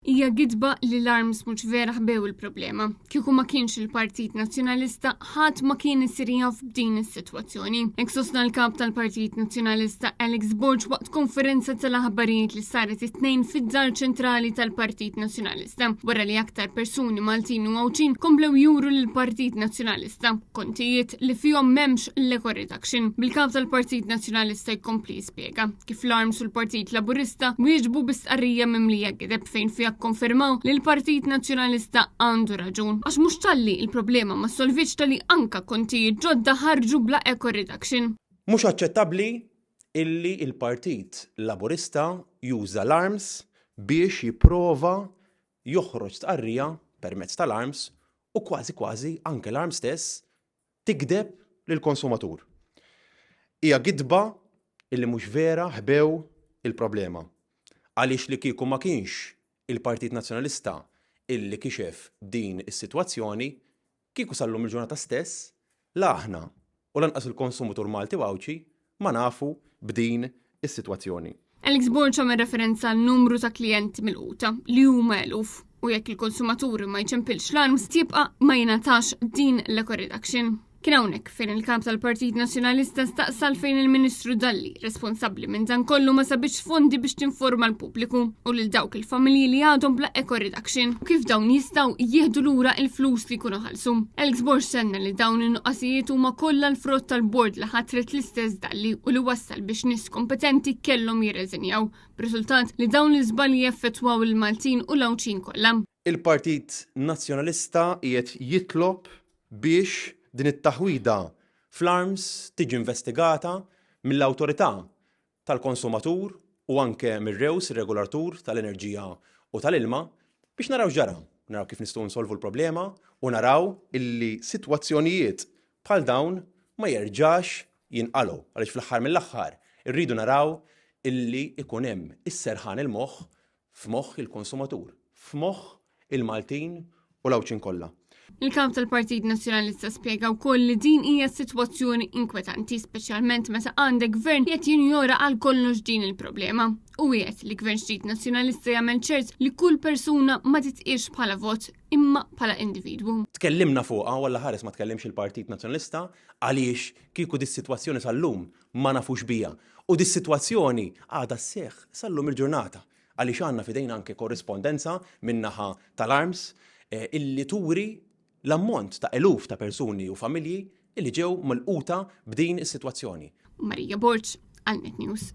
Hija gidba li l-ARMS mhux vera ħbew il-problema. Kieku ma kienx il-Partit Nazzjonalista, ħadd ma kien isir jaf b'din is-sitwazzjoni. Hekk sostna l-kap tal-Partit Nazzjonalista Alex Borg waqt konferenza tal-aħbarijiet li saret it-Tnejn fid-Dar Ċentrali tal-Partit Nazzjonalista, wara li aktar persuni Maltin u Għawdxin komplew juru lill-Partit Nazzjonalista kontijiet li fihom m'hemmx l-eco reduction. Bil-kap tal-Partit Nazzjonalista jkompli jispjega kif l-ARMS u l-Partit Laburista wieġbu bi stqarrija mimlija gideb fejn fiha kkonfermaw li l-Partit Nazzjonalista għandu raġun. Għax mhux talli il-problema ma solvitx talli anka kontijiet ġodda ħarġu bla eco reduction. Mhux aċċettabbli illi l-Partit Laburista juża l-ARMS biex jipprova joħroġ stqarrija permezz tal-ARMS u kważi kważi anke l-ARMS stess Tigdeb lill-konsumatur. Hija gidba illi mhux vera ħbew il-problema. Għaliex li kieku ma kienx il-Partit Nazzjonalista illi kixef din is-sitwazzjoni, kieku sal-lum il-ġurnata stess la aħna u lanqas il-konsumatur Malti u Għawdxi ma nafu b'din is-sitwazzjoni. Alex Borg għamel referenza għal numru ta' klijenti milquta li huma eluf u jekk il-konsumatur ma jċempilx l-ARMS tibqa' ma jingħatax din l-eco reduction. Kien hawnhekk fejn il-kap tal-Partit Nazzjonalista staqsa fejn il-Ministru Dalli, responsabbli minn dan kollu ma sabitx fondi biex tinforma l-pubbliku u lil dawk il-familji li għadhom bla eco reduction u kif dawn jistgħu jieħdu lura il-flus li jkunu ħallsu. Alex Borg tenna li dawn in-nuqqasijiet huma kollha l-frott tal-bord li ħatret l-istess Dalli u li wassal biex nies kompetenti kellhom jirreżenjaw, b'riżultat li dawn l-iżbalji jaffettwaw il-Maltin u l-Għawdxin kollha. Il-Partit Nazzjonalista qiegħed jitlob biex din it-taħwida fl-ARMS tiġi investigata mill-Awtorità tal-konsumatur u anke mir-REWS, ir-Regolartur tal-Enerġija u tal-Ilma, biex naraw x'ġara, naraw kif nistgħu nsolvu l-problema u naraw illi sitwazzjonijiet bħal dawn ma jerġax jinqalgħu għaliex fl-aħħar mill-aħħar irridu naraw illi ikun hemm is-serħan il-moħħ f'moħħ il-konsumatur, f'moħħ il-Maltin u l-Għawdxin kollha. Il-kap tal-Partit Nazzjonalista spjega wkoll li din hija sitwazzjoni inkwetanti, speċjalment meta għandek gvern li qed jinjora għal kollox din il-problema. U wiegħed li gvern ġdid Nazzjonalista jagħmel ċert li kull persuna ma titqiex bħala vot imma bħala individwu. Tkellimna fuqha u Alla ħares ma tkellimx il-Partit Nazzjonalista għaliex kieku dis-sitwazzjoni sal-lum ma nafux biha. U dis-sitwazzjoni għadha sseħħ sal-lum il-ġurnata għaliex għandna f'idejna anke korrispondenza min-naħa tal-ARMS eh, illi turi l-ammont ta' eluf ta' persuni u familji illi ġew milquta b'din is-sitwazzjoni. Marija Borg, għal Net News.